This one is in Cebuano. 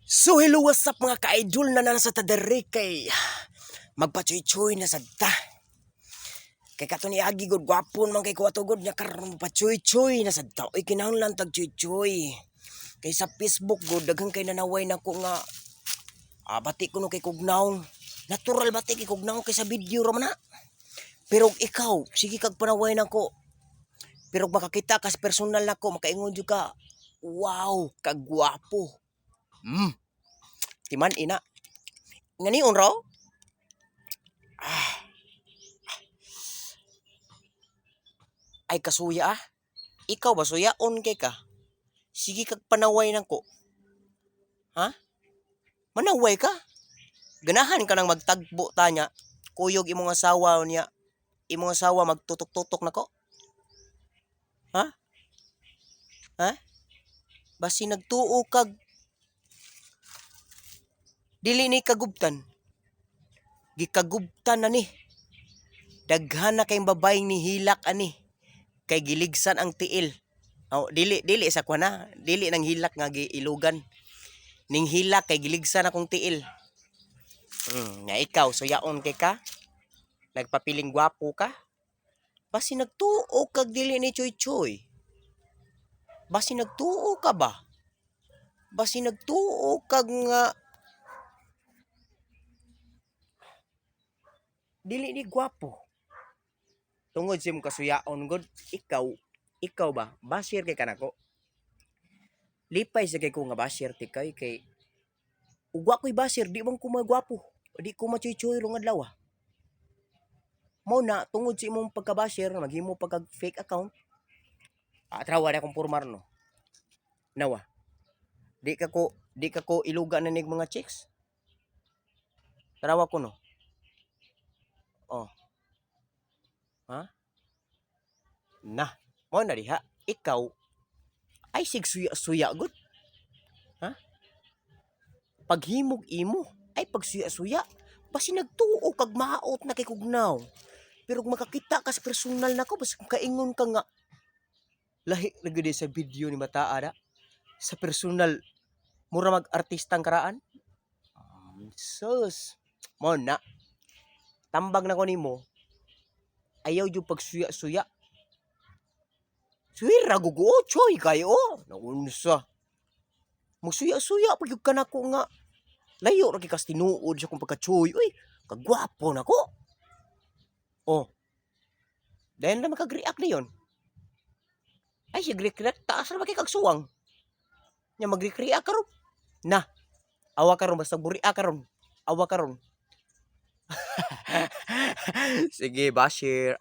So hello, what's up, mga ka-idol na nasa tadere kay magpachoy-choy na sad ta. Kay kato ni Agi gud, gwapon man kay kuwato gud nya, karon pachoy-choy na sad ta. Uy, kinahanglan tag choy-choy. Kay sa Facebook gud, daghan kay nanaway nako nga bati kuno kay kugnaw. Natural bati kay kugnaw kay sa video ra man na. Pero ikaw, sige kag panaway nako. Pero makakita ka sa personal nako, makaingon jud ka, "Wow, kagwapo." Timan ina. Nganion raw? Ah. Ay kasuya ah. Ikaw ba suyaon kay ka? Sige kag panaway nako. Ha? Manaway ka? Ganahan ka nang magtagbo ta niya. Kuyog imong asawa niya. Imong asawa magtutok-tutok nako. Ha? Ha? Basi nagtuo kag dili ni kagubtan. Gikagubtan na ni. Daghan na kayong babaeng nihilak ani. Kay giligsan ang tiil. Oh, dili dili sa kuan na, dili nang hilak nga giilugan. Ning hilak kay giligsan akong tiil. Nga ikaw suyaon kay ka. Nagpapiling gwapo ka. Basi nagtuo kag dili ni Choy Choy. Basi nagtuo ka ba? Basi nagtuo kag nga dili ni gwapo. Tungod sa imong kasuyaon gud, ikaw ba basher kay kanako? Lipay sa kay ko nga basher ti kay kay ug wa ko'y basher, di man ko magwapo. Di ko machoy-choy rong adlaw. Mao na tungod sa imong pagka-basher, maghimo pa kag fake account. Ah, trawa na akong pormar no. Nawa. Di ka ko iluga na nig mga chicks. Tarawa ko no. Oh. Ha? Na, mo na diha. Ikaw ay sig suya-suya gud. Ha? Paghimog imo ay pagsuya-suya. Basi nagtuo kag maot na kay kugnaw. Pero kung makakita ka sa personal nako, basta kung kaingon ka nga lahi na gud sa video ni Mataa da. Sa personal mura mag artistang karaan. Sus. Mo na. Tambag na ko nimo. Ayaw jud pagsuya-suya. Suwira gugo, choy kayo. Naunsa. Musuya-suya pag ka nako nga layo ra kay kas tinuod sa akong pagka-choy. Uy, kagwapo nako. Oh. Dahil na makag-react na yon. Ay, siya react taas ra ba kay kagsuwang. Nya mag-react karon. Na. Awa karon, basta buria karon. Awa karon. Sige, basher.